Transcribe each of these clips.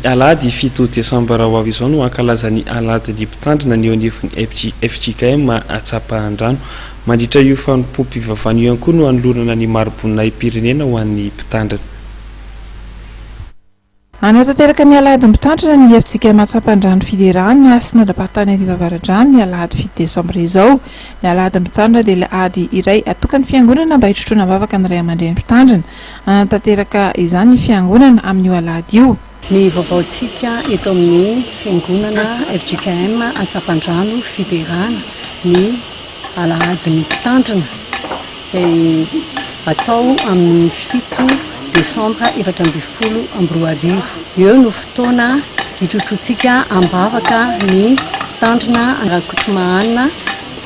alahady fito desambra ho avy izao no hankalaza ny alahadin'ny mpitandrina ny eo anivon'ny fjkm Antsapahandrano. Mandritra io fanompoam-pivavahana io ihany koa no hanolorana ny mari-boninahi-pirenena ho an'ny mpitandrina. Hanatanteraka ny alahadin'ny mpitandrina ny fjkm Antsapandrano Fiderana sy Nodam-pahatany Arivo Avaradrano ny alahady fito desambra izao. Ny alahadin'ny mpitandrina dia alahady iray atokan'ny fiangonana mba hitrotroana am-bavaka ny ray aman-dreny mpitandrina. Hanatanteraka izany ny fiangonana amin'io alahady io. Ny vaovaontsika eto amin'ny Fiangonana fjkm Antsapandrano Fiderana ny Alahadin'ny Mpitandrina izay atao amin'ny fito desambra 2014. Eo no fotoana hitrotroantsika am-bavaka ny Mpitandrina Rakotomahanina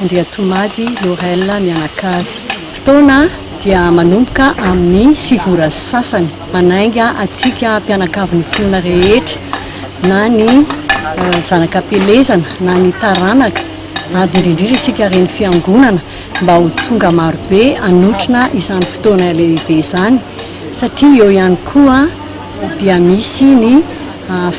Andriantomady Laurel mianakavy. Fotoana dia manomboka amin'ny sivy ora sy sasany. Manainga antsika mpianakavin'ny finoana rehetra na ny zanaka am-pielezana na ny taranaka ary indrindra indrindra isika reny fiangonana mba ho tonga marobe hanotrona izany fotoana lehibe izany satria eo ihany koa dia misy ny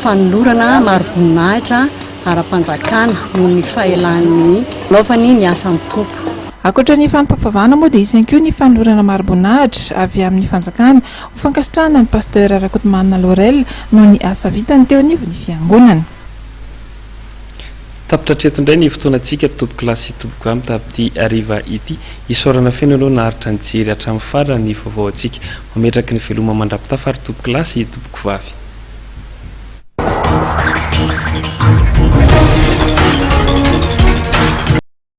fanolorana mari-boninahitra ara-panjakana noho ny fahelan'ny nanaovany ny asan'ny Tompo. Ankoatra ny fampahafavana moa dia hisy ihany koa ny fanolorana mari-boninahitra avy amin'ny fanjakana ho fankasitrahana ny Pasteur Rakotomanana Laurel noho ny asa vitany teo anivon'ny fiangonana. Tapitra hatreto indray ny fotoanantsika tompokolahy sy tompokovavy tamin'ity hariva ity. Isaorana feno ianao naharitra nijery hatramin'ny farany ny vaovao antsika. Mametraky ny veloma mandra-pitafa ry tompokolahy sy tompokovavy.